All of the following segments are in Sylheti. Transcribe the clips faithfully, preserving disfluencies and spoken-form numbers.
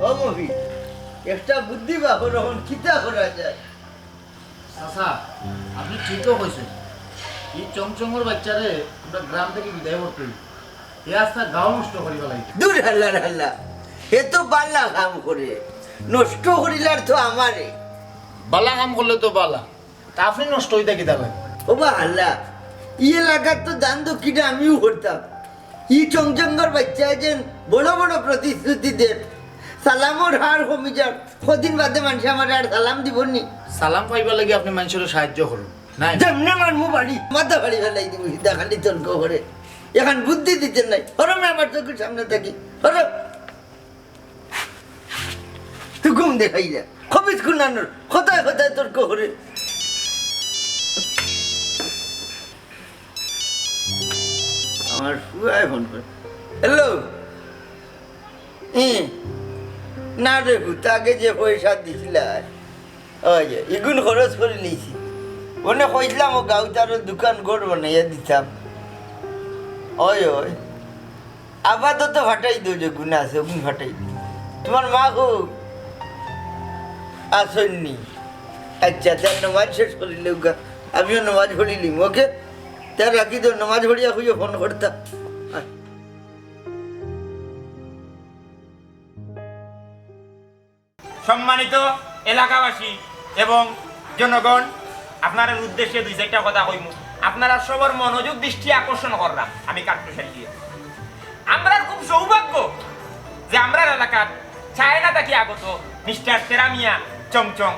ও মফিজ, একটা বুদ্ধি বার করো, অখন কিতা করা যায়? চাচা, আপনি ঠিকও কইছেন। ই চংচংর বাচ্চারে আমরা গ্রাম থাকি বিদায় করতে অইবো। হে আস্তা গাঁও নষ্ট করি ফালাইছে। দূর হাল্লার হাল্লা, হে তো বালা কাম করে, নষ্ট করিলার তো আমারে। বালা কাম করলে তো বালা, তা আপনি নষ্ট অইতা কিতা লাগে? ও বা হাল্লা, ই এলাকার তো দান দক্ষিণা আমিও করতাম। ই চংচংর বাচ্চায় যেন বড় বড় প্রতিশ্রুতি দের, সালামর হার কমি যার, কদিন বাদে মানষে আমারে আর সালাম দিবো নি। সালাম পাইবার লাগি আপনি মানষরে সাহায্য করুন। নাই। যেমনে মারমু বাড়ি, মাথা ফাড়ি ফালাই দিমু, সিধা খালি তর্ক করে। অখন বুদ্ধি দিতে নাই। হরো মে আমার চোখের সামনে থাকি। হরো। তুই ঘুম দেখাই যা। খবিস কুনানোর। কথায় কথায় তর্ক করে। আমার ফুয়ায় ফোন করে। হ্যালো। এ, না রে পুত, আগে যে পয়সা দিছিলা, ওই যে, ইগুন খরচ করি লইছি। অনে কইছিলাম ও গাউত আরো দোকান ঘর বানাইয়া দিতাম। ওই, ওই। আপাতত ফাটাই দেও, যেগুন আছে, ওগুন ফাটাই দেও। তোমার মা কো? আসেননি। আচ্ছা, তার নামাজ শেষ করিলে গা। আমিও নামাজ পড়িলিম, ওকে? তার রাখি দেও, নামাজ পড়িয়া কইও ফোন করতা। সম্মানিত এলাকাবাসী এবং জনগণ, আপনারার উদ্দেশ্যে দুই চাইরটা কথা কইমু। আপনারার সবর মনোযোগ দৃষ্টি আকর্ষণ কররাম আমি কাট্টুশ আলী। আমরার খুব সৌভাগ্য যে আমরার এলাকাত চায়না থাকি আগত মিস্টার তেরামিয়া চংচং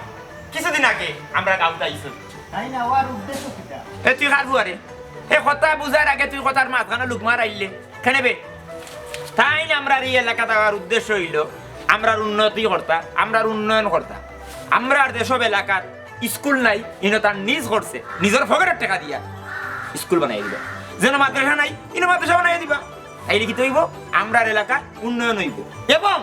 কিছুদিন আগে আমরার গাউত আইছইন। তাইন আওয়ার উদ্দেশ্য কিতা? এ তুই কার ফুয়ারে? এ কথা বুঝার আগে তুই কথার মাঝখানো লুক মারাইলে। কেনে বে? তাইন আমরার ই এলাকাত আওয়ার উদ্দেশ্য অইলো আমরার উন্নতি করতা, আমরার উন্নয়ন করতা। আমরার যেসব এলাকাত স্কুল নাই, ইনো তান নিজ খরচে, নিজর পকেটর টেকা দিয়া স্কুল বানাই দিবা। যেন মাদ্রাসা নাই, ইনো মাদ্রাসা বানাই দিবা। তাইলে কিতা অইবো? আমরার এলাকা উন্নয়ন অইবো। এবং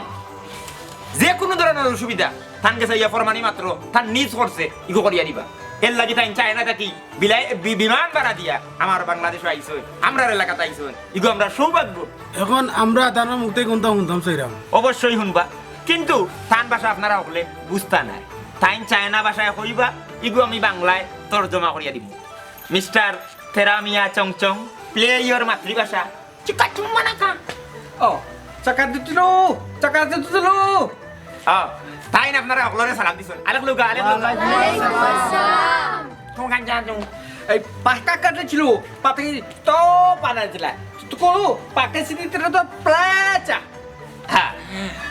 যে কুনু ধরনর অসুবিধা, তান গেছে আইয়া ফরমানি মাত্র, তান নিজ খরচে ইগু করিয়া দিবা। এরলাগি তাইন চায়না থাকি বিলাই-, বি-, বিমান ভাড়া দিয়া আমার বাংলাদেশো আইছইন, আমরার এলাকাত আইছইন। ইগু আমরার সৌভাগ্য। অখন আমরা তান মুখ থাকি কুনতা হুনতাম চাইরাম। অবশ্যই হুনবা, কিন্তু তান ভাষা আপনারা হকলে বুঝতা নায়। তাইন চায়না ভাষায় কইবা, ইগু আমি বাংলায় তর্জমা করিয়া দিমু। মিস্টার তেরামিয়া চংচং, play your মাতৃভাষা। চিকা চুম্মা নাকা। ও, চাকা দুতুলু, চাকা দুতুলু। ও, তাইন আপনারা হকলরে সালাম দিছইন। আরেক লুকা, আরেক লুকা। ওয়ালাইকুম আসসালাম। তুমি কান জানো? এই পাকা কাটে ছিল, পাতা তো পানা দিলা। তো করো, পাকা সিনি তেরা তো প্লাচা। হ্যাঁ,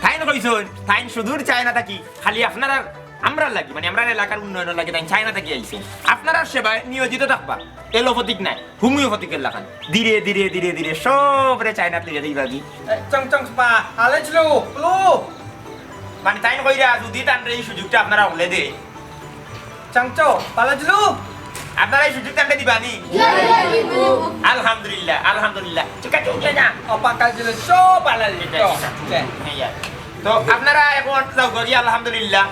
তাইন কইছইন, তাইন সুদূর চায়না থাকি, খালি আপনারার, আমরার লাগি, মানে আমরার এলাকার উন্নয়নর লাগি তাইন চায়না থাকি আইছইন। আপনারার সেবায় নিয়োজিত থাকবা, এলোপ্যাথিক নায়। হোমিওপ্যাথিকের লাখান। ধীরে ধীরে, ধীরে ধীরে সবরে চায়নাত লইয়া যাইবা গি। এ, চং চং পা, আলে ছিল, লো। মানে তাইন কইরা যদি তানরে এই সুযোগটা আপনারা হকলে দে। চং চো, পালা ছিল। আপনারা এই সুযোগ তানরে দিবা নি? আলহামদুলিল্লাহ, আলহামদুলিল্লাহ। ঠিক আছে, উঠে না। ও, পাকা ছিল, সব পালা ছিল। ঠিক আছে, ঠিক আছে। হ্যাঁ, ইয়া। তো আপনারা এখন যাও গি, আলহামদুলিল্লাহ।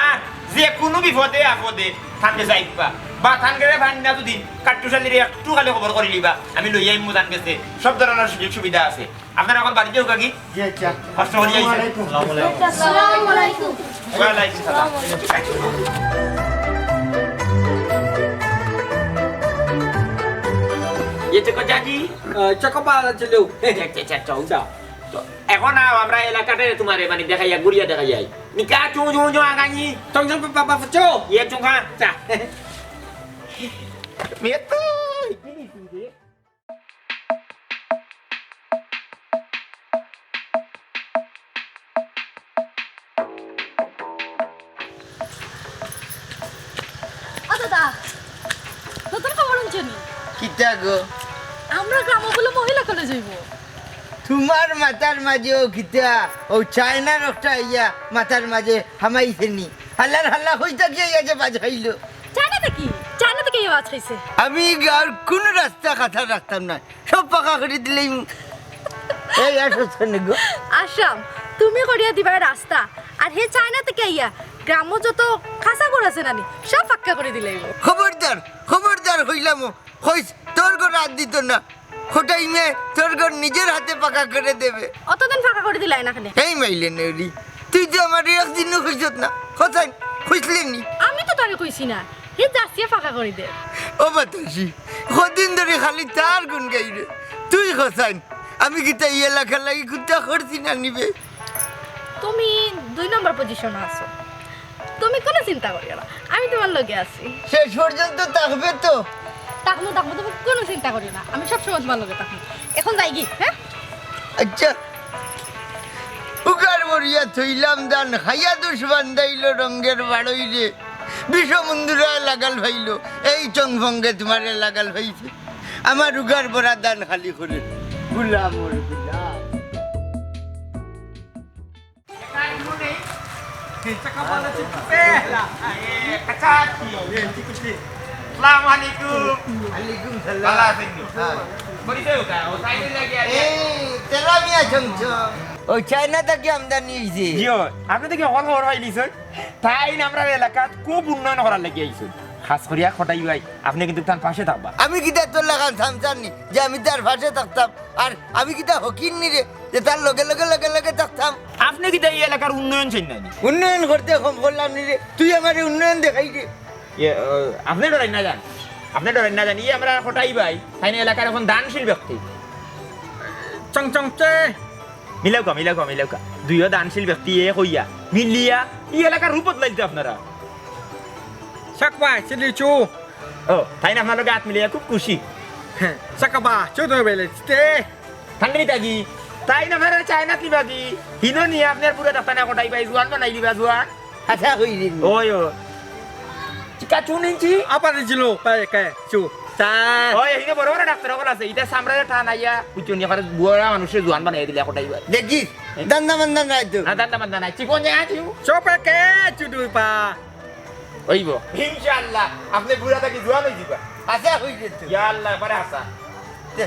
আর যে কুনু বিপদে আপদে তানরে যাইবা, বা তানরে ভান্না যদি কাট্টুশ আলীরে একটু খালি খবর করি লিবা, আমি লইয়া আইমু তান গেছে, সব ধরনর সুযোগ সুবিধা আছে। আপনারা এখন বাড়িত যাও গি। জি, আচ্ছা। কষ্ট করি আইছেন। আসসালামু আলাইকুম। আসসালামু আলাইকুম। ওয়ালাইকুম সালাম। ইয়ে তো কথা কি? আহ, চকো পালা ছিল। আচ্ছা, আচ্ছা, আচ্ছা, আচ্ছা। তো এখন আও, আমরা এলাকাতে তোমারে মানে দেখাইয়া, ঘুরিয়া দেখাইয়া আই। নিকা চু চু চু আগানি। চং চং পা পা পা চো। ইয়ে চুঙ্গা। চা। মেয়ে তো। ও দাদা, নতুন খবর হুনছো নি? কিতা গো? আমরা গ্রামো বুলে মহিলা কলেজ অইবো। তোমার মাথার মাঝে ও কিতা? ও চায়নার একটা ইয়া মাথার মাঝে হামাইছে নি? হাল্লার হাল্লা কইতা গিয়া ইয়া যে বাজ খাইলো। চায়না থাকি, চায়না থাকি ইয়া বাজ খাইছে। আমি আর কুনু রাস্তা কাটা রাখতাম না। সব পাকা করি দিলেই। এই আসো, শোনো গো। আশরাম, তুমি করিয়া দিবায় রাস্তা, আর হে চায়না থাকি আইয়া গ্রামো যত কাঁচা ঘর আছে নানি, সব পাক্কা করি দিলাইবো। খবরদার, খবরদার কইলাম, কইস তোর ঘর হাত দিত না। খটাই মেয়ে তোর ঘর নিজের হাতে পাকা করে দেবে। অতদিন পাকা করি দিলায় না কেনে? এই মাইলে নেউরি, তুই তো আমারে একদিনও কইছত না। কছাইন, কইছলে নি? আমি তো তারে কইছি না, হে যাচিয়া ফাঁকা করি দে। ও বাতাসি, কদিন ধরি খালি তার গুণ গাইরে। তুই কছাইন, আমি কিতা ই এলাকার লাগি কুন্তা করছি না নি বে? তুমি দুই নম্বর পজিশনে আছো, তুমি কুনু চিন্তা করিও না, আমি তুমার লগে আছি। শেষ পর্যন্ত থাকবে তো? থাকমু, থাকমু, তুমি কুনু চিন্তা করিও না, আমি সবসময় তুমার লগে থাকমু। এখন যাইগি, হ্যাঁ? আচ্ছা, উগার বরিয়া থইলাম ধান, খাইয়া দুষ বান্ধাইল রঙ্গের বাড়ইরে। বিষমুন্দুরায় লাগাল পাইল, এই চংফঙ্গে তুমারে লাগাল পাইছে। আমার উগার বরা ধান খালি করে। গুলাম ওর গুলাম। আসসালামু আলাইকুম। ওয়ালাইকুম সালাম। ভালা আছইন নি? হ্যাঁ। পরিচয় কোথায়? ও সাইডে লাগে আগে। এই, তেরা মিয়া চমচম। ও চায়না থাকি আমদানি অইছে। জি অয়, আপনে তো কি হকল খবর পাইলিছইন? তাইন আমরার এলাকাত খুব উন্নয়ন করার লাগি আইছইন। খাছ করিয়া কটাই ভাই, আপনে কিন্তু তান পাশে থাকবা। আমি কিতা তোর লাখান চামচার নি যে আমি তার পাশে থাকতাম? আর আমি কিতা ফকির নি রে যে তার লগে লগে লগে লগে থাকতাম? আপনে কিতা ই এলাকার উন্নয়ন চাইন না নি? উন্নয়ন করতে কম করলাম নি রে, তুই আমারে উন্নয়ন দেখাই দে। ইয়ে, আহ, আপনে ডরাইন না যান, আপনে ডরাইন না যান, ই আমরার কটাই ভাই, তাইন এলাকার এখন দানশীল ব্যক্তি। চং চং চে। মিলাউক্কা, মিলাউক্কা, মিলাউক্কা। দুইও দানশীল ব্যক্তি এ কইয়া, মিলিয়া, ই এলাকার রূপ বদলাইলতা আপনারা। সাকবা, চিলিচু। ও, তাইন আপনার লগে আত মিলাইয়া খুব খুশি। হ্যাঁ, সাকবা, চুদো বেলে, তে। ঠান্ডা নিতা কি? তাইন আপনারে চায়নাত নিবা কি? হিনো নিয়া আপনার পুরা দাস্তানা কটাই ভাই, জুয়ান বানাই দিবা, জুয়ান। আচ্ছা, হই দিন। ওই, ও। চিকা চুন ইঞ্চি? আপারে জিলো, পায়ে, কায়ে, চু। তা ওই, হিনো বড় বড় ডাক্তার অকল আছে, ইতা চামড়ারে টানাইয়া, উচ্চ নিয়ে করে বুড়া মানুষরে জুয়ান বানাই দিলে কটাই ভাই। দেখি, এ? দান্দা মান্দা নাই তো। না, দান্দা মান্দা নাই, চিকন জায়গা চিউ। চোপে কে চুদুই পা। অইবো। ইনশাআল্লাহ, আপনে বুড়া থাকি জুয়ান অই যিবা। আচ্ছা, হই যেত। ইয়া আল্লাহ, এবারে আছা। দে।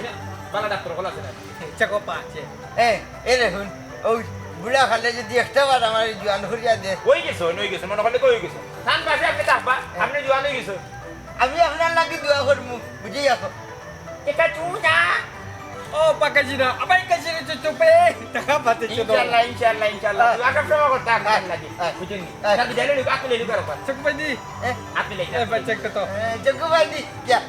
বালা ডাক্তার অকল আছে না? চেকো পাছে। এ, এ দেখুন, ওই বুড়া খালে যদি একটা বার আমার জুয়ান করিয়া দে। অই গেছে, অই গেছে, মনে করলে অই গেছে। তান পাশে আপনে থাকবা, হ্যাঁ। আপনে জুয়ান অই গেছে। আমি আপনার লাগি দোয়া করমু, বুঝি যাও। এটা তুই না। ও, পাকাজিরা, আবার কাজিরা তো চুপে। টাকা পাতে চলো। ইনশাআল্লাহ, ইনশাআল্লাহ, ইনশাআল্লাহ। হ্যাঁ। তুই আগে সভা করতে, আমি হ্যাঁ, লাগি। হ্যাঁ। বুঝলি? হ্যাঁ। তাহলে গেলে লোক, আপনি লেলু কারো পার। চুপ ভাই দি। হ্যাঁ? আপনি লেলু। এ, বাচ্চা কত? এ, চুপ ভাই দি। ইয়া।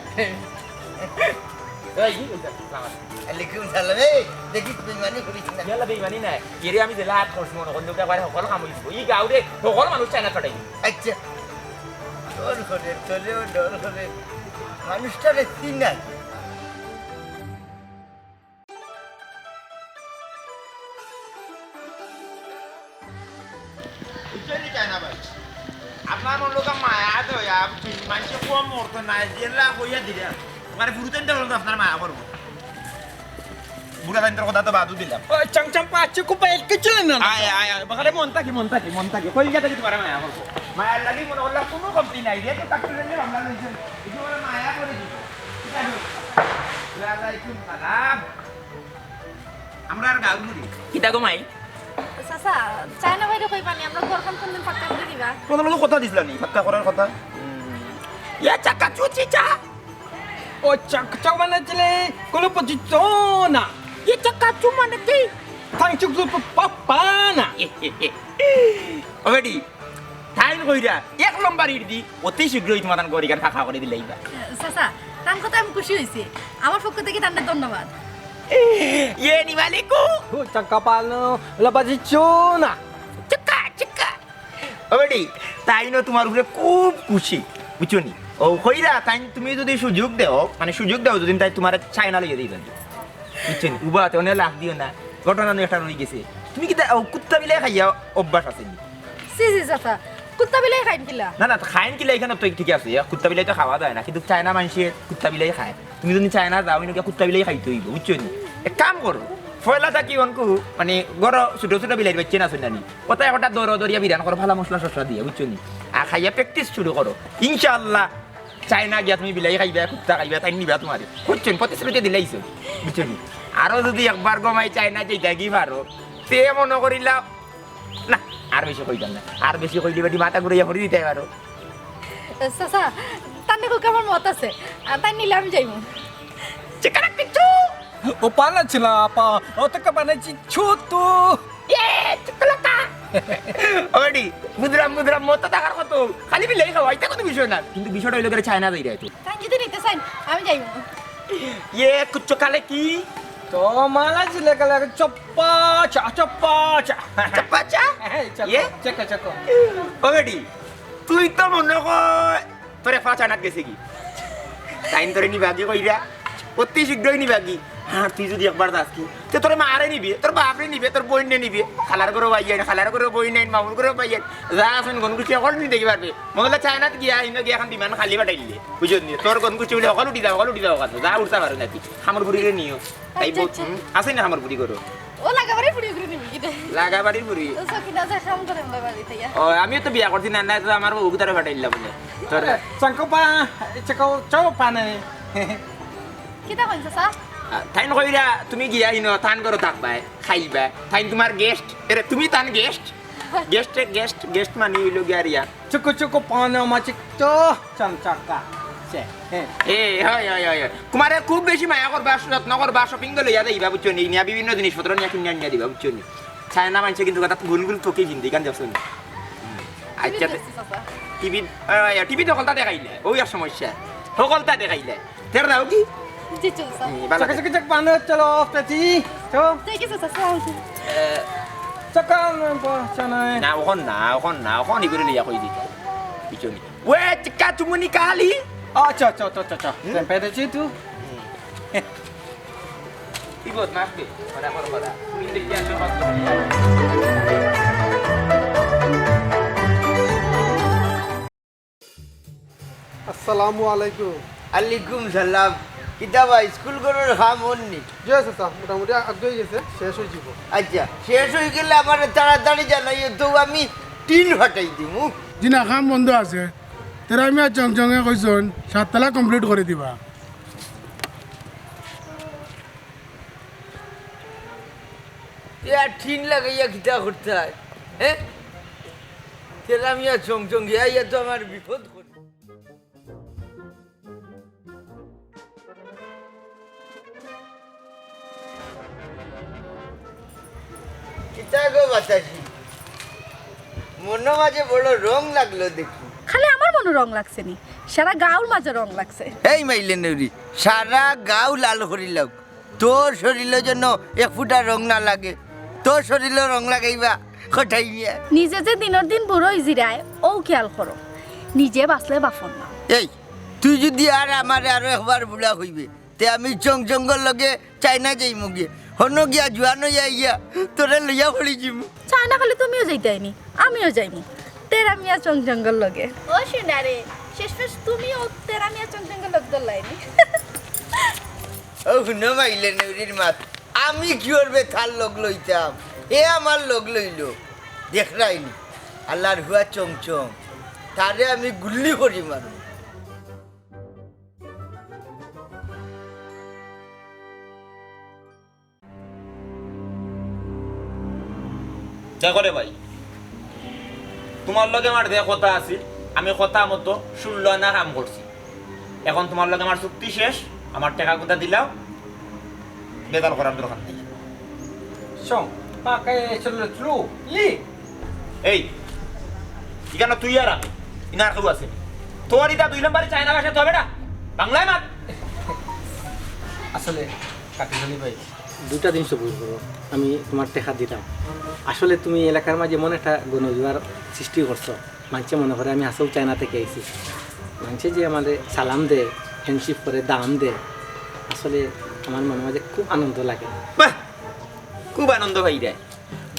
এই, কি বলতে? সালাম। আলাইকুম সালাম। এই, দেখি বেইমানি করিস না। ইয়াল্লা বেইমানি নাই। এরে আমি জেলা আট করছি মনে করলে, ওকে একবারে হকল কাম অইছে। ই গাউরে হকল মানুষ চায়না পাঠাই। আচ্ছা। ডর করে, তোরেও ডর করে। মানুষটারে চিনাই। বুঝছইন নি চায়না ভাই? আপনার মন লোকা মায়া দয়া, মানুষে কম মরতো না, জেলা কইয়া দিলে। মানে ফুরুতেন তো আপনার মায়া করবো। বুড়া তাইন্তর কথা তো বাদও দিলাম। ও, চমচম পাচ্ছে খুব বাইর কিছু না। আয়, আয়, আয়, বাকারে মন থাকি, মন থাকি, মন থাকি। কই গেছে তোমার মায়া করবো? মায়ার লাগি মনে করলাম কোনো কমতি নাই। যেহেতু কাটতে গেলে আমরা লইছেন। এই যে ওরা মায়া করে দিল। ঠিক আছে? ওয়ালাইকুম সালাম। আমরা আর গাউর মুড়ি। কিতা গো মাই? চাচা, চায়না ভাইরে কইবা নি, আমরা ঘরখান কোনদিন পাক্কা করি দিবা? তোমার লগে কথা দিছিলা নি, পাক্কা করার কথা? ইয়া চাকা চুচি চা। ও চাকা চা মানে চলে, কোনো পজিত না। ইয়া চাকা চু মানে কি? থাং চুক চুক পাপ্পা না। ও বেটি, তাইন কইরা এক নম্বর ইট দি অতি শীঘ্রই তোমার গড়িখান ফাঁকা করি দিলাইবা। চাচা, তান কথা আমি খুশি অইছি। আমার পক্ষ থাকি তানরে ধন্যবাদ। ইয়ে নিমালিকু। ও চাকা পালো, লবাজি চুনা। চাকা, চাকা। ও বেটি, তাইনও তোমার উপরে খুব খুশি, বুঝছো নি? ও কইরা, তাইন তুমি যদি সুযোগ দেও, মানে সুযোগ দেও যদি, তাইন তোমারে চায়না লইয়া দিবা। বুঝছো নি? উবাতে অনে লাফ দিও না। ঘটনা নু একটা রই গেছে। তুমি কিতা, ও, কুত্তা বিলাই খাইয়া অভ্যাস আছে নি? জি, জি, চাচা। কুত্তা বিলাই খাইন কিলা? না, না, খাইন কিলা এখানো তো ঠিক আছে। ইয়া, কুত্তা বিলাই তো খাওয়া যায় না, কিন্তু চায়না মানষে কুত্তা বিলাই খায়। তুমি যদি চায়না যাও, ইনো গিয়া কুত্তা বিলাই খাইতে অইবো, বুঝছো নি? এক কাম করো, পয়লা থাকি অনকু, মানে, ঘরো ছোট ছোট বিলাইর বাইচ্চা না, শুনলা নি? ওটা একটা দরো দরিয়া বিরান করো, ভালা মশলা শসলা দিয়া, বুঝছো নি? আর খাইয়া practice শুরু করো। ইনশাআল্লাহ, চায়না গিয়া তুমি বিলাই খাইবা, কুত্তা খাইবা, তাইন নিবা তোমারে। বুঝছো নি? প্রতিশ্রুতি দিলাইছো, বুঝছো নি? আরো যদি একবার গমাই চায়না যাইতা গি পারো, তে মনো করিলা, না, আর বেশি কইতাম না। আর বেশি কইলে বেটি মাথা ঘুরাইয়া পড়ি দিতে পারো। চাচা, তান দেখো কেমন মত আছে, আর তাইন নিলে আমি যাইমু। চিকারা কিচ্ছু। ও পানা ছিল আপা, ও তো কে বানাইছি ছোট। এ, চুকলাকা। ওডি, বুঝলাম, বুঝলাম, মত তো থাকার কথা। খালি বিলাই খাওয়া, ইটা কুনু বিষয় না। কিন্তু বিষয়টা অইলো গিয়া চায়না যাইরায় তো। তাইন যদি নিতা চাইন, আমি যাইমু। ইয়ে, কুচ্চো কালে কি? তো মালা ছিলে কালে চপ্পা চা, চপ্পা চা। চপ্পা চা? হ্যাঁ, চকো, ইয়ে? Choco, choco. ওডি, তুই তো মনো কয় তোর এফা চায়নাত গেছেগি। তাইন তোরে নিবাগি কইরা, অতি শীঘ্রই নিবাগি। আর তুই যদি একবার যাসগি, তে তোর মারে নিবে, তোর বাপরে নিবে, তোর বইনরে নিবে, খালার ঘরো ভাইয়াইন, খালার ঘরো বইনাইন, মামুর ঘরো ভাইয়াইন, যা আছইন গনগুষ্টি হকল নি দেখি পারবে। মগলা চায়নাত গিয়া, ইনো গিয়া এখন বিমান খালি পাঠাইলে, বুঝছস নি? তোর গনগুষ্টি বলে হকল উঠি যাও, হকল উঠি যাও, যা উঠতা পারে না তুই। খামর বুড়িরে নিও। তাই আচ্ছা, বল, আচ্ছা। হুম, আছে না খামর বুড়ি ঘরো? ও লাগাবাড়ির বুড়ি ঘরো নিবি কি রে? লাগাবাড়ির বুড়ি? ও সখী না, যা কাম করে আমার বাড়িতে ইয়া। ও, আমিও তো বিয়া করছি না, না তো আমার বউ তারে পাঠাইলাম বলে। তোর চাঙ্কো পা, চাঙ্কো চৌ পা নাই। কিতা কইন চাচা? আ, তাইন কইরা তুমি গিয়া ইনো তান ঘরো থাকবায়, খাইবায়। তাইন তুমার গেস্ট, এরে তুমি তান গেস্ট। গেস্টে, গেস্ট, গেস্ট মানে অইলো গিয়া রিয়া। চুকু চুকু পানা মাচিক তো চামচাকা। সে, হ্যাঁ। এ, হয়, হয়, হয়, হয়। তুমারে খুব বেশি মায়া করবা, যত্ন করবা, শপিং তো লইয়া যাইবা, বুঝছো নি? নিয়া বিভিন্ন জিনিসপত্র নিয়া কিনিয়া আনিয়া দিবা, বুঝছো নি? চায়না মানষে কিন্তু কথা গুল গুল তোকে হিন্দি গান দেখছো নি? আচ্ছা, টিভি দেখছি, চাচা। টিভি, আহ, টিভি তো হকলতা দেখাইলে, ওই আর সমস্যা। হকলতা দেখাইলে। তের দাও কি? জি, চল, স্যার। হুম, ভালো চকে, আছে। চকে, চকে, পানো, চলো, পেটি, চলো। ঠিক আছে, স্যার, স্যার। এ, চকা, ব-, চা নাই। না, অখন না, অখন না, অখন ই করে লইয়া কই দিতা। পিছনে। ওয়ে, চিক্কা, চুমুনি, কালি। আচ্ছা, আচ্ছা, আচ্ছা, আচ্ছা, আচ্ছা। হুম? পেটে চিতু। কি বদমাশ বে? ওরা, ওরা, ওরা। আসসালামু আলাইকুম। আলাইকুম সালাম। কিতা বা, স্কুল ঘরর কাম অর নি? জি চাচা, মোটামুটি আগ অই গেছে, শেষ অই যিবো। আচ্ছা, শেষ অই গেলে আমারে তাড়াতাড়ি জানাইও, তো আমি টিন ফাটাই দিমু। জি না, কাম বন্ধ আছে। তেরা মিয়া চং চঙে কইছইন, সাততলা complete করি দিবা। এ আর টিন লাগাইয়া কিতা করতায়? হ্যাঁ? তেরা মিয়া চং চং গিয়া ইয়া তো আমার বিপদ করে। কিতা গো বাতাসি? মনো মাঝে বড় রং লাগলো দেখি। খালি আমার মনো রং লাগছে নি, সারা গাঁওর মাঝে রং লাগছে। এই মাইলে নেউরি, সারা গাঁও লাল করিলাউক। তোর শরীলো যেন এক ফুটা রং না লাগে। তোর শরীলো রং লাগাইবা, কটাই মিয়া। নিজে যে দিনর দিন বুড়া অই যিরায়, অউ খেয়াল করো। নিজে বাঁচলে বাঁচো না। এই, তুই যুদি আর আমারে আরো একবার বুড়া কইবে, তে আমি চং চঙ্গর লগে চায়না যাইমু গিয়া। হনো গিয়া জোয়ান অইয়া আইয়া তোরে লইয়া পড়ি যিমু। চায়না খালি তুমিও যাইতায় নি, আমিও যাইমু। তেরা মিয়া চং চঙ্গর লগে। ও সোনা রে, শেষমেশ তুমিও তেরা মিয়া চং চঙ্গর লগ ধরলায় নি। ও হুনো মাইলে নেউরির মাত, আমি কিওর বে তার লগ লইতাম? এ আমার লগ লইলো। দেখরায়নি, আল্লার হুয়া চং চং, তারে আমি গুল্লি করি মারমু। দেখো রে ভাই, তুমার লগে আমার যে কথা আছিল, আমি কথা মতো ষোলো আনা কাম করছি। এখন তুমার লগে আমার চুক্তি শেষ, আমার টেকা কুন্তা দিলাও, বেজাল করার দরকার নাই। শোন, পাকায় চললো, চলু, লি। এই, ইখানো তুই আর আমি, ইনো আর কেউ আছে নি? তোর ইটা দুই নম্বরি চায়না ভাষা তো হবে না, বাংলায় মাত। আসলে, কাটিখালি ভাই, দুইটা দিন সবুর করো, আমি তুমার টেকা দিতাম। আসলে তুমি এলাকার মাঝে এমন একটা গণজোয়ার সৃষ্টি করছো, মানষে মনো করে আমি আসল চায়না থাকি আইছি। মানষে যে আমারে সালাম দেয়, handshake করে, দাম দেয়, আসলে আমার মনর মাঝে খুব আনন্দ লাগে। বাহ, খুব আনন্দ ভাই রে।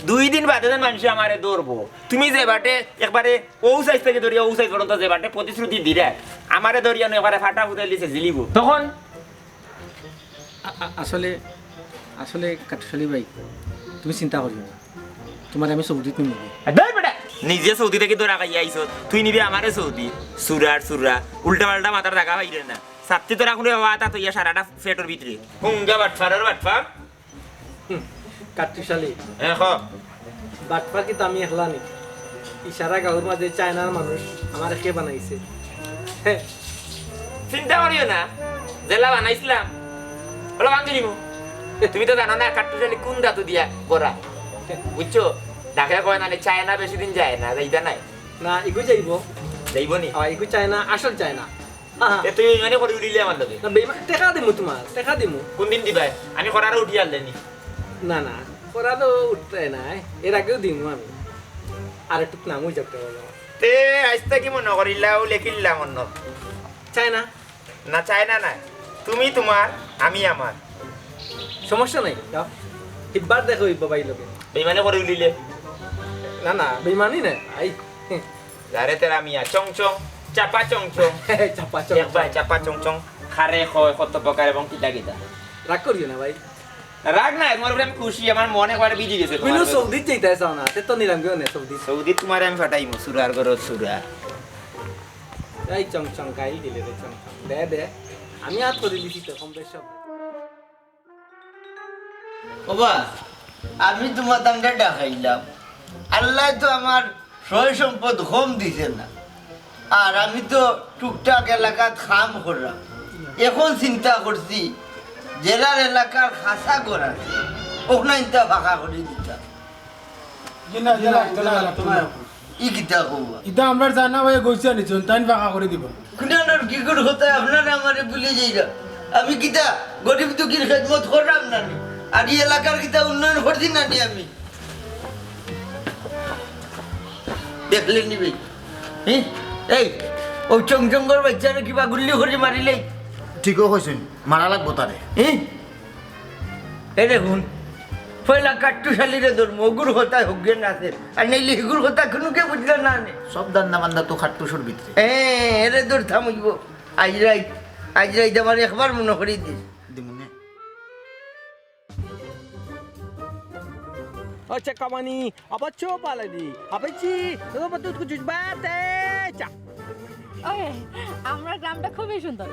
দুই দিন বাদে যেন মানষে আমারে ধরবো। তুমি যে বাটে একবারে অউ সাইজ থাকি ধরিয়া অউ সাইজ পর্যন্ত যে বাটে প্রতিশ্রুতি দিরায়, আমারে ধরিয়া নু একবারে ফাটা ফুটাইল দিছে জিলিবো। তখন আ-, আ-, আসলে, আসলে কাটুশালী ভাই, তুমি চিন্তা করিও না, তুমারে আমি সৌদিত নিমু। এ, ধুর বেটা, নিজে সৌদি থাকি ধরা খাইয়া আইছস, তুই নিবি আমারে সৌদি? সুরার সুরা, উল্টা পাল্টা মাতার জাগা পাইরে না। ছাত্তি তোরা কুনু বাবা তা তইয়া সারাটা পেটর ভিতরে। হুঙ্গা বাটফারর বাটফার। হুম, কাট্টুশালী। হ্যাঁ, ক। বাটপার কিন্তু আমি একলা নি। ইশারা গাঁওর মাঝে চায়নার মানুষ আমারে কে বানাইছে। হে। চিন্তা করিও না, যেলা বানাইছিলাম, অলা ভাঙ্গি দিমু। তুমি তো জানো না কাট্টুশালী কুন ধাতু দিয়া গড়া, বুঝছো? ডাকে কয় না নি, চায়না বেশি দিন যায় না, যাইতা নায়। না, ইগু যাইবো। যাইবো নি? অয়, ইগু চায়না, আসল চায়না। হ্যাঁ, হ্যাঁ। এ, তুমি বেইমানি করি উড়িলে আমার লগে। না, বেইমা-, টেকা দিমু তুমার, টেকা দিমু। কুনদিন দিবায়? আমি করারো উঠি আনলে নি। না, না, করারো উঠতে নায়, এর আগেউ দিমু আমি। আর একটু নাম অই যাক তে। তে আইজ থাকি মনো করিলাও, লেখিলাম অন্য। চায়না। না, চায়না নায়। তুমি তুমার, আমি আমার। সমস্যা নাই, যাও। হিব্বার দেখা অইবো ভাইর লগে। বেইমানি করি উড়িলে। না, না, বেইমানি নায়, আই। যারে তেরা মিয়া, চং চং, চাপা চং চং। চাপা চং চং। দেখবায়, চাপা চং চং। খারে কয় কত প্রকার এবং কিতা কিতা। রাগ করিও না ভাই। রাগ নায়, তুমার উপরে আমি খুশি, আমার মন একবারে ভিজি গেছে তুমার উপরে। সৌদিত যাইতায় চাও না, তে তো নিলাম গিয়া নে সৌদিত। সৌদিত তুমারে আমি ফাটাইমু, সুরার ঘরর সুরা। এই চং চং, গাইল দিলে রে চং চং। দে, দে। আমি আত করি দিছি তো, কম বেশ সব। ওবা, আমি তুমার তানরে ডাকাইলাম। আল্লায় তো আমার সয় সম্পদ কম দিছে না। আর আমি তো টুকটাক এলাকাত কাম কররাম। এখন চিন্তা করছি, যেরার এলাকার খাসা ঘর আছে, অখান ইনতা ফাঁকা করি দিতাম। জি না, জি না, জি না, জি না, জি না। ই কিতা কওয়া? ইতা আমরার জানা ভাইয়ে কইছে নি, তাইন ফাঁকা করি দিবা। কুনানোর কি করে হতা আপনারা আমারে ভুলি যাইরা? আমি কিতা গরিব দুঃখীর খেদমত কররাম না নি? আর ই এলাকার কিতা উন্নয়ন করছি না নি আমি? দেখলে নি ভাই? হ্যাঁ? এই, অউ চংচংগর বাইচ্চারে কিবা গুল্লি করি মারিলে? ঠিকউ কইছইন, মারা লাগবো তারে। হ্যাঁ? এ দেখুন, পয়লা কাট্টুশালিরে ধরমু, অগুর কথায় হকগে না আছে। আর নাইলে হিগুর কথা কুনুকে বুঝলো না নে। সব ধান্দা বান্দা তো কাট্টুশর ভিতরে। এ, এরে ধরতাম অইবো। আইজ রাইত, আইজ রাইত আমার একবার মনো করি দিস। দিমুনে। আচ্ছা, কামানি, আবার চো পালানি, আবার চি, তো মত তো কিছু বাতে চা। ওই, আমরার গ্রামটা খুবই সুন্দর।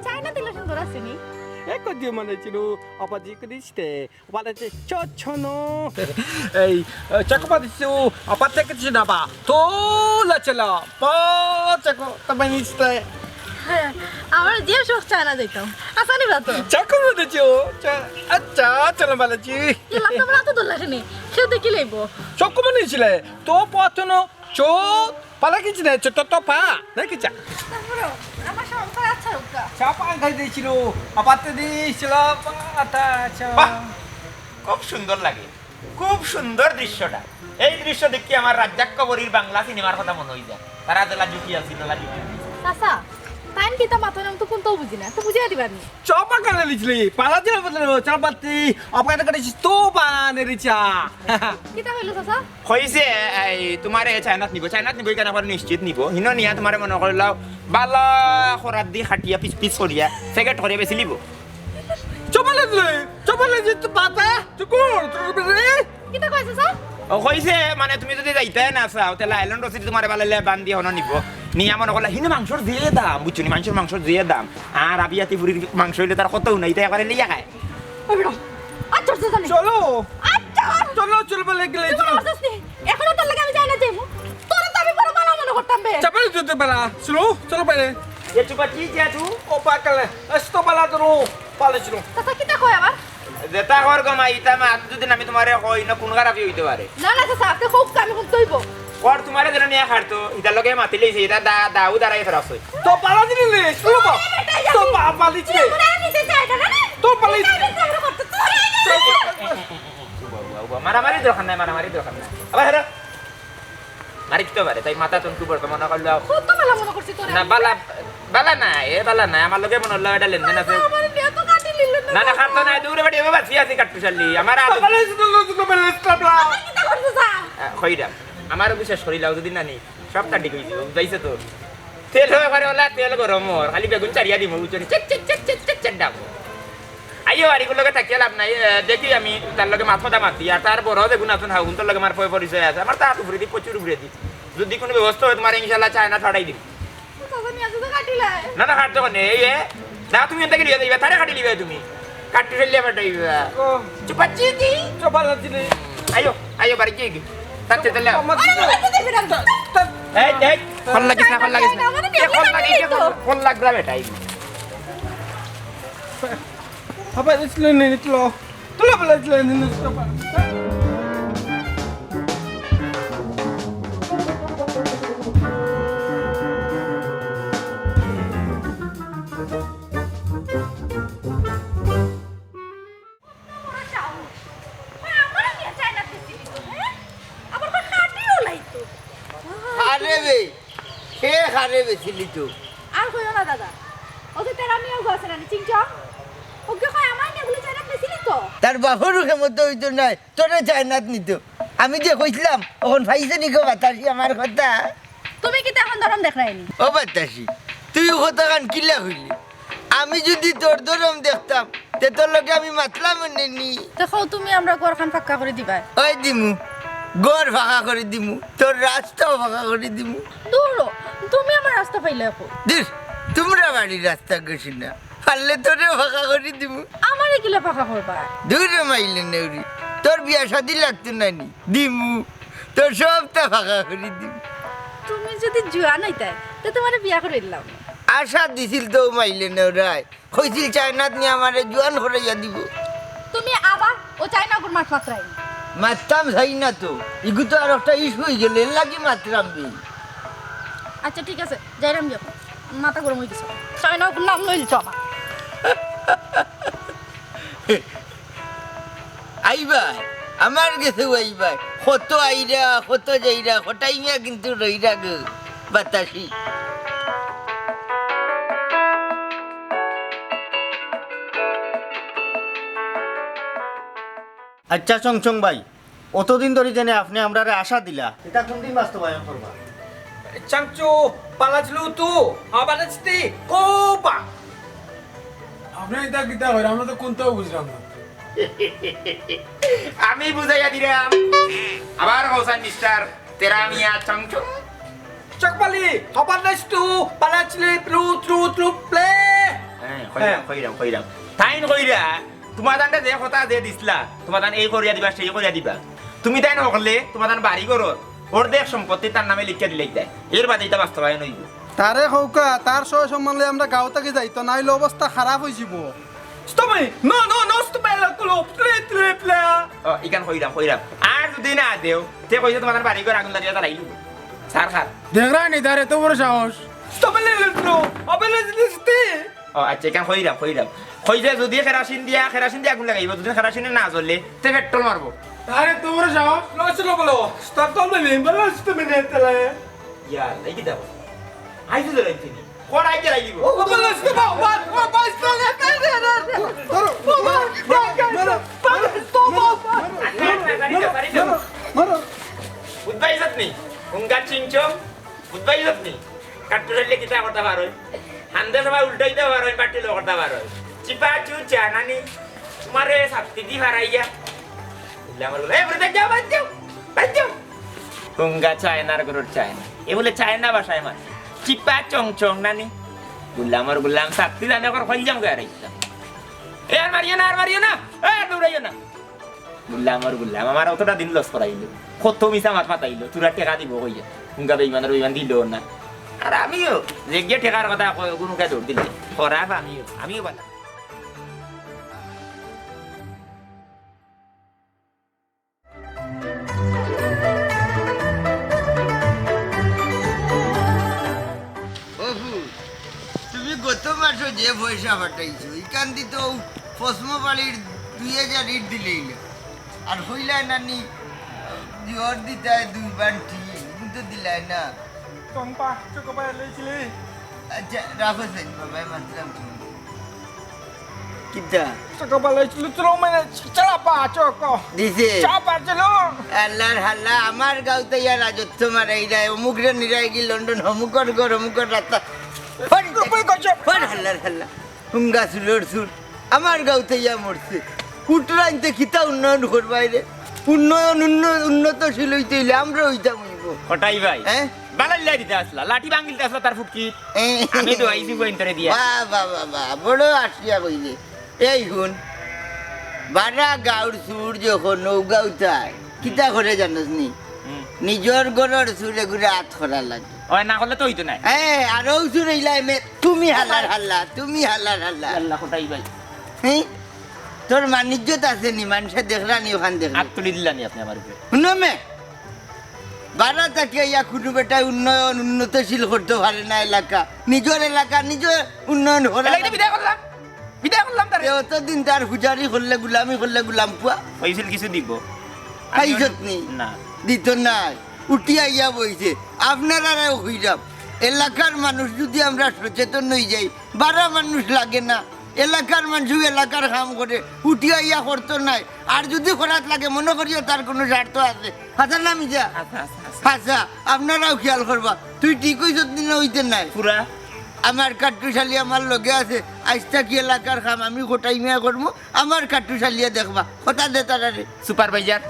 চায়না দিলে সুন্দর আছে নি? এক দিও মানে ছিল, আবার জি করিস তে, আবার আছে চো ছনো। এই, এ, চকো পাতিছো, আবার থেকে ছিল না বা, তো লা চলা, পা চকো, তো মানে ইস্তে। হ্যাঁ, আমরা যে শখ চায়না যাইতাম। আসানি বাতো। চকো পাতিছো, চা-, আচ্ছা, চলো বালাজি। এ লাতা বালা তো দোলা নি। কেউ দেখি লইব। চকো মানে ছিলে, তো পথনো, চো, পালা কিছি না, চো, তো, তো পা, না কিছা? তারপরেও আমার সংসার আছে ওটা। চা পান খাই দিছিল, আপাতে দিছিল, পাতা, চা। বাহ, খুব সুন্দর লাগে। খুব সুন্দর দৃশ্যটা। এই দৃশ্য দেখি আমার রাজ্জাক কবরীর বাংলা সিনেমার কথা মনো অই যায়। তারা যেলা জুটি আছিল, ওলা জুটি। চাচা, তাইন কিতা মাতইন আমি তো কুন্তাউ বুঝি না। একটু বুঝাইয়া দিবা নি? চপা কানে লিখলি, পালা দিলে বদলে, চল বাতি, অপেক্ষা করে তো বানে রিচা। কিতা কইলো চাচা? কইছে, এই, তুমারে চায়নাত নিবো, চায়নাত নিবো, ইখান আবার নিশ্চিত নিবো। হিনো নিয়া তুমারে মনো করিলাও, বালা খরাত দি খাটিয়া পিস পিস করিয়া, প্যাকেট করিয়া বেচিলিবো। চপালে দিলে, চপালে যে তো পাতা, তো কোন, তো রে? কিতা কইছে, স্যার? ও কইছে, মানে, তুমি যদি যাইতায় না চাও, তাইলে আইল্যান্ড রসিদ তুমারে বালাইলে বান্দি হনো নিবো। নিয়া মনো করলা, হিনো মাংসর যে দাম, বুঝছো নি, মাংসর, মাংসর যে দাম। আর আবিয়াতি ফুরির মাংস অইলে তার কত নাই, তাই একবারে লইয়া খায়। ওই বেটা, আচ্ছা, আচ্ছা, জানি। চলো। আচ্ছা। চলো, চলো, বলে গেলে, তুই চলো। মারছস নি? এখনো তোর লগে আমি যাই না যাইমু। তোরে তো আমি বড় বালা মনো করতাম বে। চাপালে দিতে পারা। চলো, চলো বাইরে। এ চুপা কি যে আছু? ও পাকালে। এস তো বালা ধরো। পালে চলো। চাচা কিতা কয় আবার? যেতা কর গো মা, ইতা মা, দুদিন আমি তুমারে কই না, কুন খারাপি অইতে পারে? না, না, চাচা, আপনে কউক্কা, আমি হুনতে অইবো। কর তুমারে যেন নিয়া খাটতো, ইতার লগে মাতিলে অইছে, ইতা দা-, দাউ দাঁড়াই ফেরাছে। তো পালা দিলি রে, চলো বা। তো পা-, পালিছ রে। তো পালিছ। উবা, উবা, উবা, মারামারি দরকার নাই, মারামারি দরকার নাই। আবার হেরো। মারি কিতা পারে, তাই মাথা তন্তু বর্তমান করলো। কত বালা মনো করছি তোরে না, আমি। বালা, বালা না, এ বালা না, আমার লগে মনো অইলো এটা লেনদেন আছে। আমার নিয়ে তো কাটি নিল না। না, না, খাতো না, দূরে বাড়ি, এবার বাঁচি আছি কাট্টু শালি। আমার আদর বালা, বালা, বালা, বালা। আমার কিতা করতে চাও? আ, কইরাম। আমারও বিশ্বাস করিলাও যদি না নি, সবতা ঠিক অইছে, বুঝাইছে তো। তেল অয় পারে ওলা, তেল গরম অর, খালি বেগুন চারিয়া দিমু, বুঝছো নি? চেট, চেট, চেট, চেট, চেট, চেট ডাকো। আইও, আর ইগুর লগে থাকিয়া লাভ নাই। এ, দেখি আমি তার লগে মাত কথা মাতি, আর তার বড় বেগুন আছইন, হাউগুন তোর লগে আমার পয় পরিচয় আছে, আমার তো হাত উপরেদি, প্রচুর উপরেদি। যদি কুনু ব্যবস্থা অয়, তুমারে ইনশাআল্লাহ চায়না ফাটাই দিমু। চাচা নিয়ে আসো তো কাটিলাই। না, না, কাটতো কেনে? এই, এ, না, তুমি এনতা কি লইয়া যাইবা? তারে কাটি লইবা তুমি। কাট্টু শালি ফাটাইবা। ও। চুপা চিকি। চুপা লাগছিলে। আইও, আইও, বাড়ি কি? তার চেয়ে তাহলে। আমার আরে, বাবা, দেখবি না। এই, এই, ফোন লাগিস না, ফোন লাগিস না। আমারে এ, ফোন লাগিস না, ফোন, ফোন লাগলা বেটা, এই। বাবা, ইসলে নে, ইসলো। তুলা বলে ইসলে নে, ইসলো। কারে বেচিলি তো? আর কইও না দাদা, ও যে তেরা মিয়া গো আছে না নি, চিংচং, ওকে কয় আমার নিয়া বলে চায়নাত বেচিলি তো। তার বাপরও ক্ষমতা অইতো নায়, তোরে চায়নাত নিতো। আমি যে কইছিলাম, অখন পাইছে নি গো বাতাসি আমার কথা? তুমি কিতা অখন ধরম দেখরায়নি? ও বাতাসি, তুই ও কথাখান কিলা কইলি? আমি যুদি তোর ধরম দেখতাম, তে তোর লগে আমি মাতলাম নে নি। দেখো, তুমি আমরার ঘরখান পাক্কা করি দিবায়। ওই দিমু, ঘর পাক্কা করি দিমু, তোর রাস্তাও পাক্কা করি দিমু। দূর, তুমি আমার রাস্তা পাইলায় কই? দূর, তুমরার বাড়ির রাস্তা গেছি না, পারলে তোরে পাক্কা করি দিমু। আমারে কিলা পাক্কা করবায়? দূর রে মাইলে নেউরি, তোর বিয়া শাদি লাগতো না নি? দিমু, তোর সবতা পাক্কা করি দিমু। তুমি যুদি জুয়ান অইতায়, তে তুমারে বিয়া করি দিলাম। আশা দিছিল তো মাইলে নেউরায়, কইছিল চায়নাত নিয়া আমারে জুয়ান করাইয়া দিবো। তুমি আবার ও চায়না গুর মাত মাতরায়। মাততাম চাই না তো, ইগু তো আর একটা ইস্যু অইগেলে, এর লাগি মাতরাম বে। আচ্ছা, ঠিক আছে, যাইরাম গিয়া। মাথা গরম অইগেছে। চায়না গুর নাম লইলছো আমার। আইবা, আমার গেছেও আইবা। কত আইরা, কত যাইরা, কটাই মিয়া কিন্তু রইরা গো, বাতাসি। আচ্ছা, চংচং ভাই, অতদিন ধরি যেনে আপনে আমরারে আশা দিলা, ইটা কুনদিন বাস্তবায়ন করবা? চাংচু, পালাচলু তু, আবালাচতি, কোপা। আপনে ইটা কিতা কইরা? আমরা তো কুনটাও বুঝলাম না। আমি বুঝাইয়া দিরাম। আবার কওছাইন মিস্টার তেরা মিয়া চংচং। চকপালি, হবার নাইস টু, পালাচলি, প্লু, ত্রু, ত্রু, প্লে। হ্যাঁ, কইরাম, হ্যাঁ। কইরাম, কইরাম। তাইন কইরা, তুমার তানরে যে কথা যে দিছলা, তুমার তান এই করিয়া দিবা, সেই করিয়া দিবা। তুমি তাইন হকলে, তুমার তান বাড়ি ঘরর অর্ধেক সম্পত্তি তার নামে লিখিয়া দিলাইতায়। এর বাদে ইটা বাস্তবায়ন অইবো। তারে কউক্কা, তার সয় সম্মান লইয়া আমরা গাঁও থাকি যাইতো, নাইলে অবস্থা খারাপ অইযিবো। Stop it! No, no, no, stop it! Play, play, play. ও, ইখান কইরাম, কইরাম। আর যুদি না দেও, তে কইছে তুমার বাড়ি ঘর আগুন লাগাইয়া জ্বালাইলিবো। সার খার। দেখরায়নি তার এত বড় সাহস। Stop it, no, no, no, stop it। ও, আচ্ছা, ইখান কইরাম, কইরাম। কইছে যুদি কেরাসিন দিয়া, কেরাসিন দিয়া আগুন লাগাইবো, যুদি কেরাসিনে না জ্বলে, তে পেট্রোল মারবো। আরে, তোমার সাহস? লো, চলো, বলো। Stop, stop, stop, stop, stop, stop। ইয়া, এই কিতা? আইসে ধরে আইসে নি। কোন আইতে লাগি গো? ও, বলো, stop, বাবা, বাবা, stop, ধরো, ধরো, ধরো, ধরো, ধরো, ধরো, ধরো, ধরো। বুঝবাই যাত নি? উঙ্গা চিংচং। বুঝবাই যত নি? কাট্টু চাইলে কিতা করতা পারো? হান্দে সবাই উল্টাইতে পারো, বাটি লো করতা পারো। চিপা চু চা নানি, তুমারে সাপ্তি দি ফারাইয়া। বুললাম, এ, বুলে, যাও, বাদ যাও, বাদ যাও। হুঙ্গা চায়নার গরুর চায়না। এ বুলে চায়না ভাষায় মাত। চিপা চং চং নানি। বুললাম, আর বুললাম, সাপ্তি জানে কর, খঞ্জাম করে রাখতাম। এ, আর মারিও না, আর মারিও না, এ, আর দৌড়াইও না। বুললাম, আর বুললাম, আমার অতটা দিন লস করাইলো, কত মিছা মাত মাতাইলো, তোরা টেকা দিবো কইয়া, হুঙ্গা বেইমানর বেইমান দিলো না। আর আমিও, যে গিয়া টেকার কথা কয়, গুনুকে দৌড় দিলে, খরাপ আমিও, আমিও বালা। অপু, তুমি গত মাসো যে পয়সা পাঠাইছো, ইখান দি তো পশ্চিম বাড়ির দুই হাজার ইট দিলাইলা। আর কইলায় নানি, জোর দিতায় দুই বান্টি, কিন্তু দিলায় না। চম্পা, চকোবার লইছিলি? আচ্ছা, রাখো সেন বাবা, মাতলাম তুমি। কিতা? চকোবার লইছিলি, তুলো মানে চাপা চকো। দিছে। চাপা চলো। আল্লার হাল্লা, আমার গাঁওত ইয়া রাজত্ব মারাইরায়, অমুকরে নিরায় গি লন্ডন, অমুকর ঘর, অমুকর রাস্তা। ফোন, ফোন করছো। ফোন হাল্লার হাল্লা। হুঙ্গা চুলর চুল, আমার গাঁওত ইয়া মরছে। উত্তরাইন্তে কিতা উন্নয়ন করবায় রে? উন্নয়ন, উন্ন-, উন্নতশীল অইতে অইলে আমরা অইতাম অইবো। কটাই ভাই, হ্যাঁ? বালাইল্লাই দিতা আছলা, লাঠি ভাঙ্গিলতা আছলা তার ফুটকি। এ। আমি তো আইছি বইন তোরে দিয়া। বাহ, বাহ, বাহ, বাহ, বড় আসিয়া কইলে। এই হুন, বারা গাঁওর চুর যখন নৌগাঁও তাই, কিতা করে জানোস নি? হুম। নিজর ঘরর চুরে ঘুরে আত করা লাগে। ওই না করলে তো অইতো নায়। এ, আর ও চুর অইলা এমে, তুমি হালার হাল্লা, তুমি হালার হাল্লা। আল্লাহ কটাই ভাই। হ্যাঁ? তোর মানিজ্যত আছে নি, মানষে দেখরা নি ওখান দেখরা। আত তুলি দিলা নি আপনে আমার উপরে। হুনো মে, বারা থাকিয়া ইয়া কুনু বেটায় উন্নয়ন, উন্নতশীল করতো পারে না এলাকা। নিজর এলাকা নিজে উন্নয়ন করা এলাকা লাগে। বিদায় করলাম। বিদায় করলাম তারে। তে অতদিন তার পূজারি করলে, গুলামি করলে, গুলাম পুয়া। পাইছিল কিছু দিব। পাইছত নি? না। দিত নায়। উঠি আইয়া বইছে। আপনারারেও কইরাম। এলাকার মানুষ যদি আমরা সচেতন অই যাই, বারা মানুষ লাগে না, এলাকার মানুষ এলাকার কাম করে, উঠিয়া ইয়া করতো নায়। আর যদি করাত লাগে, মনো করিও তার কুনু স্বার্থ আছে। হাছা না মিছা? আচ্ছা, আচ্ছা, আচ্ছা। হাছা, আপনারাও খেয়াল করবা। তুই ঠিক অইছত নি না অইতে নায়? পুরা। আমার কাট্টুশালী আমার লগে আছে, আইজ থাকি এলাকার কাম আমি গোটাই মিয়া করমু, আমার কাট্টুশালিয়ে দেখবা। কথা দে তারারে। সুপারভাইজার।